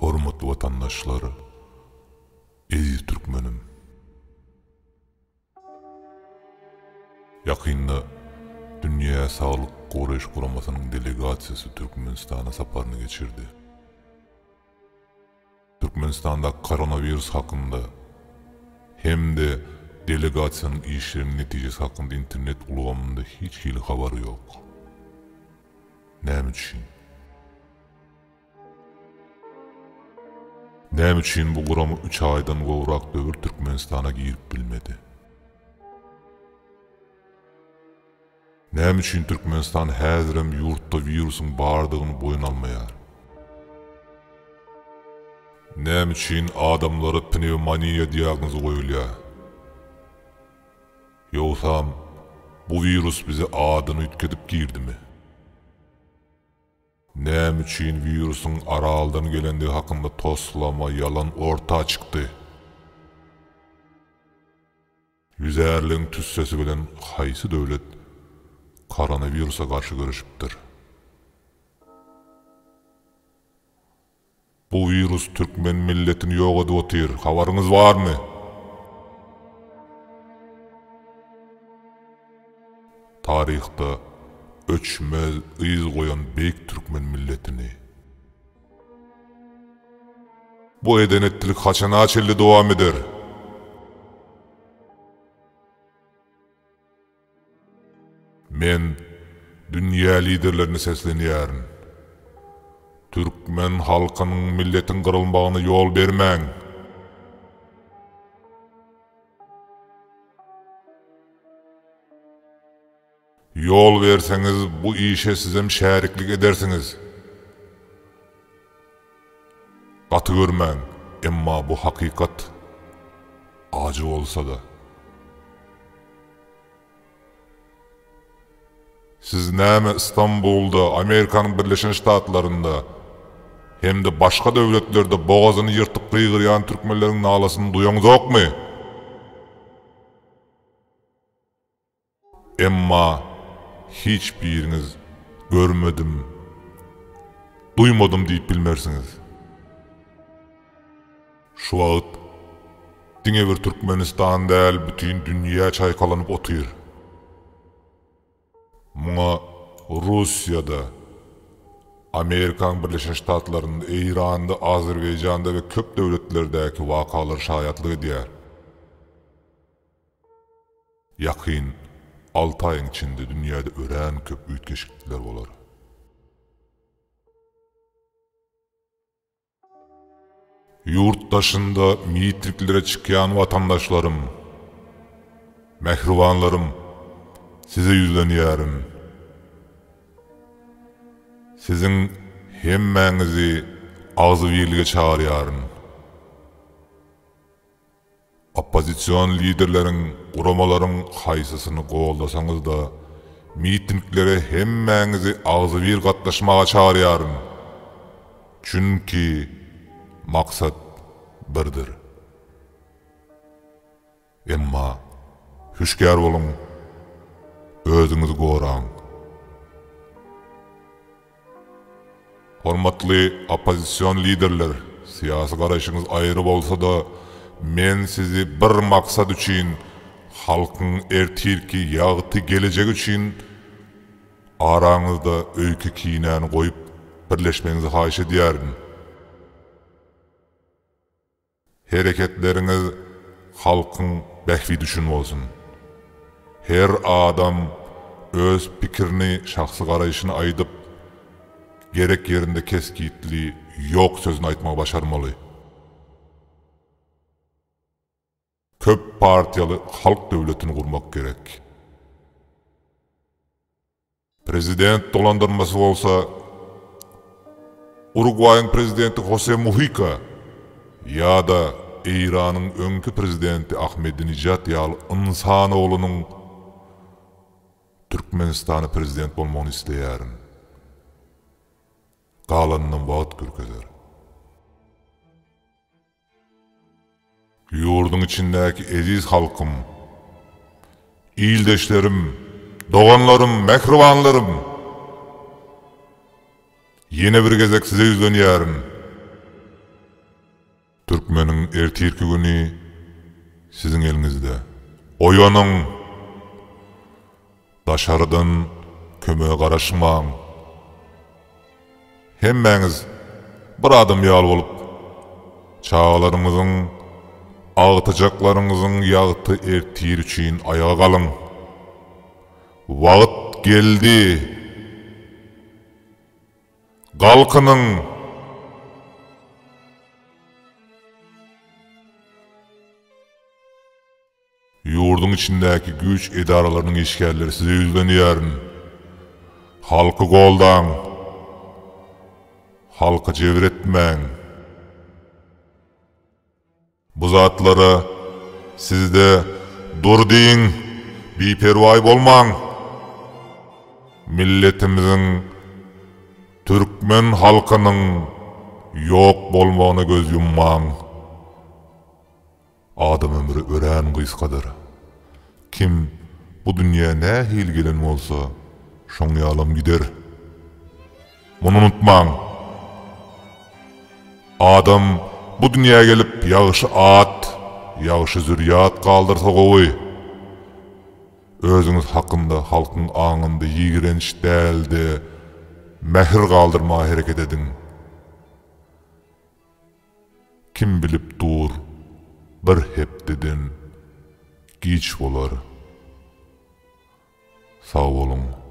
Hormatly watandaşlar, eziz türkmenim! Ýakynda Dünýä Saglyk Goraýyş Guramasynyň delegasiýasy Türkmenistana saparyny geçirdi. Türkmenistandaky koronawirus hakynda hem-de delegasiýanyň işleriniň netijesi hakynda internet ulgamynda hiç hili habar ýok. Näme üçin? Näme üçin bu gurama üç aýdan gowrak döwür Türkmenistana girip bilmedi? Näme üçin Türkmenistan häzirem ýurtda wirusyň bardygyny boýun almaýar? Näme üçin adamlara pnewmoniýa diagnozy goýulýar? Ýogsam, bu wirus bize adyny üýtgedip girdimi? Näme üçin wirusyň Araldan gelendigi hakynda toslama, ýalan orta çykdy? Ýüzärligiň tüssesi bilen haýsy döwlet koronawirusa garşy göreşipdir? Bu wirus türkmen milletini ýok edip otyr, habaryňyz barmy? Taryhda öçmez yz goýan beýik türkmen milletini. Bu eden-etdilik haçana çenli dowam eder? Men dünýä liderlerine seslenýärin. Türkmen halkynyň milletiň gyrylmagyna ýol bermäň! Ýol berseňiz bu işe sizem şäriklik edersiňiz. Gaty görmäň, emma bu hakykat. Ajy bolsa-da. Siz näme Istanbulda, Amerikanyň Birleşen Ştatlarynda hem-de başga döwletlerde bogazyny ýyrtyp gygyrýan türkmenleriň nalasyny duýaňzokmy? Emma hiç biriňiz görmedim, duýmadym diýip bilmersiňiz. Şu wagt diňe bir Türkmenistan däl bütin dünýä çaýkalanyp otyr. Muňa Russiýada, Amerikanyň Birleşen Ştatlarynda, Eýranda, Azerbaýjanda we köp döwletlerdäki wakalar şaýatlyk edýär. Ýakyn alty aýyň içinde dünýäde örän köp üýtgeşiklikler bolar. Ýurt daşynda mitinglere çykýan watandaşlarym, mähribanlarym, size ýüzlenýärin. Siziň hemmäňizi agzybirlige çagyrýaryn. Oppozision liderleriň, guramalaryň haýsysyny goldasaňyz-da, mitinglere hemmäňizi agzybir gatnaşmaga çagyrýaryn. Çünki maksat birdir. Emma hüşgär boluň, özüňizi goraň. Hormatly oppozision liderler, syýasy garaýşyňyz aýry bolsa-da, men sizi bir maksat üçin, halkyň ertirki ýagty gelejegi üçin araňyzda öýke-kinäni goýup, birleşmegiňizi haýyş edýärin. Hereketleriňiz halkyň bähbidi üçin bolsun. Her adam öz pikirini, şahsy garaýşyny aýdyp, gerek ýerinde kesgitli ýok sözüni aýtmagy başarmaly. Köp partiýaly halk döwletini gurmak gerek. Prezident dolandyrmasy bolsa Urugwaýyň prezidenti Hose Muhika ýa-da Eýranyň öňki prezidenti Ahmedinijad ýaly ynsan oglunyň Türkmenistana prezident bolmagyny isleýärin. Galanynam wagt görkezer. Ýurduň içindäki eziz halkym, ildeşlerim, doganlarym, mähribanlarym! Ýene bir gezek size ýüzlenýärin. ertirki güni siziň eliňizde. Oýanyň! Daşarydan kömege garaşmaň. Hemmäňiz bir adam ýaly bolup, çagalaryňyzyň, agtyjaklaryňyzyň ýagty ertiri üçin aýaga galyň. Wagt geldi! Galkynyň! Ýurduň içindäki güýç edaralarynyň işgärleri size ýüzlenýärin. Halky goldaň! Halka jebir etmäň! Bu zatlara sizde dur diýiň, biperwaý bolmaň! Milletimiziň, türkmen halkynyň ýok bolmagyna göz ýummaň! Adam ömri örän gysgadyr. Kim bu dünýä nähili gelen bolsa, şoň ýalam gider. Muny unutmaň! Adam bu dünýä gelip ýagşy at, ýagşy zürýat galdyrsa gowy. Özüňiz hakynda halkyň aňynda ýigrenç däl-de, mähir galdyrmaga hereket ediň. Kim bilip dur, bir hepdeden giç bolar. Sag boluň.